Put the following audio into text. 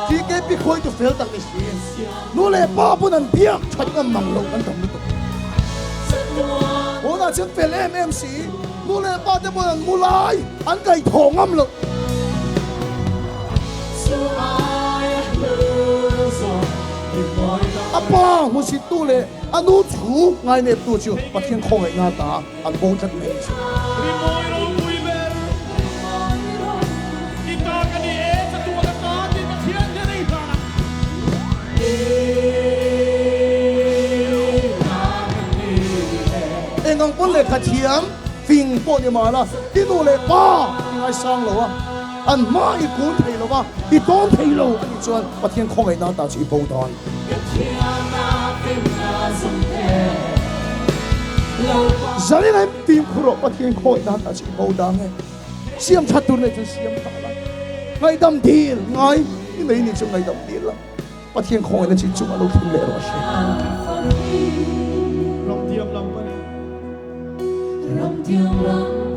TKP khawitu fel tak ni si. Nu leh pa pawn an biak that ngam mang loh an tam lutuk. Tunah chuan fel em em si, nu leh pa te pawn an mu lai an kaih thawh ngam loh. A pa hmusit tu leh a nu thu ngainep tu chu Pathian khawngaihna ta an bo tlat mai a ni. Rimawi ropui ber i ta ka ni e, chatuan a ta tih Pathian hian a inhlan a. Eng ang pawn lehkha thiam fing pawh ni mahla i nu leh pa i ngaisang lo a, an hma i kun thei lo a, i tawn thei lo a nih chuan Pathian khawngaihna ta chu i bo dawn. Zanin a in fimkhur rawh Pathian khawngaihna ta chu i bo dang e. Siam that tur nei chuan siam ta la. Ngaihdam dil ngai i nei nih chu ngaihdam dil la. Pathian khawngaihna chi chungah lo thleng leh rawh se. Ramtiam lam pani. Ramtiam lam.